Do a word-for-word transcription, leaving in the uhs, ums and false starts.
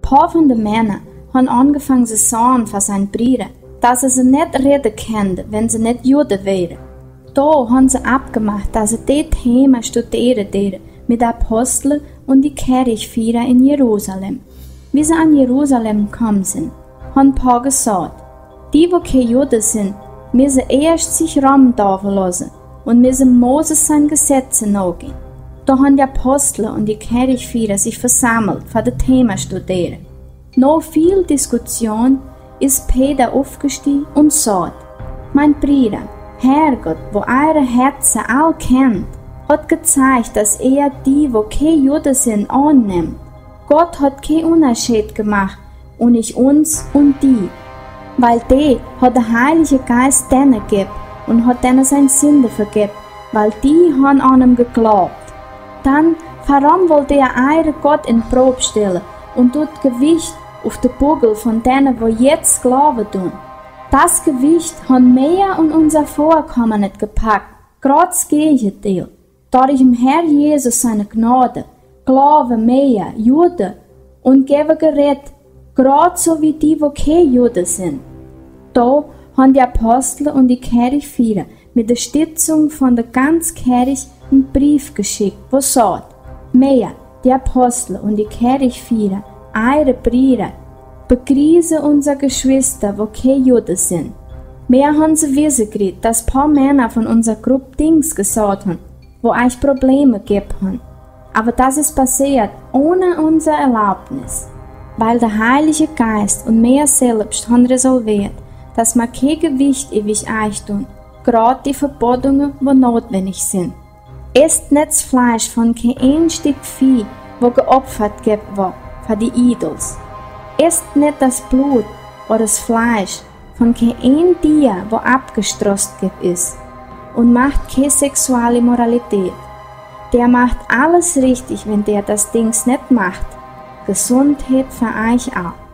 Paar von de Männer han aungefangen se saun fa sien Brieder, dat se se net redde kende, wan se net Jude were. Do han se afgemacht, dat se de Thema studere dere mit de Apostel un de Kjerchfiera in Jerusalem. Wie se an Jerusalem komen sin, han paar gesaut: Die, wo kee Jude sin, misse eescht sich romdaufe losse un misse Moses sien Gesetze nogehen. Do han de Apostel un de Kjerchfiera sich versammelt, fa de Thema studere. No viel Diskussion is Peter ofgestige un saut: Mien Brieder, Herrgott, wo eire Herze all kent, hat gezeigt, dat hee die, wo kee Jude sin, aunnemt. Gott hat kee Unnerscheed gemacht unich uns un die, wiel dee hat de Heilje Jeist denne gebb un hat denne sien Sinde vergebb, wiel die han an am geglaubt. Dan, wuarom wull dee eire Gott in Prob stelle un dut Gewicht uf de Buggel von denne, wo jetzt Glauwe dun? Dat Gewicht han mea un unser Vorkomme net gepackt, grad dat Gejendeel. Dorich em Herr Jesus siene Gnade, Glauwe mea, Jude, un gewwe gerett, grad so wie die, wo kee Jude sin. Do han de Apostel un de Kjerchfiera mit de Stitzung von de ganz Kjerch en Breef geschickt, wo saut: Mea, de Apostel un de Kjerchfiera, eire Brieder, begriese unser Geschwister, wo kee Jude sin. Mea han se wisse kriet, dat paar Männer von unser Grupp Dings gesaut han, wo eich Probleme gebb han. Aver dat is passeet ohne unser Erlaubnis, wiel de Heilje Jeist un mea selbst han resolveet, dat ma kee Gewicht iwich eich dun, grad de Verbodunge, wo notwendig sin. Esst net dat Fleisch von kee een Stick Vieh, wo geopfert gebb wor fa de Idols. Esst net dat Blut oder dat Fleisch von kee een Dia, wo afgestrost gebb is. Un macht kee Sexualimmoralität. Dä macht alles richtig, wan dä dat Dings net macht. Gesundheit fa eich all.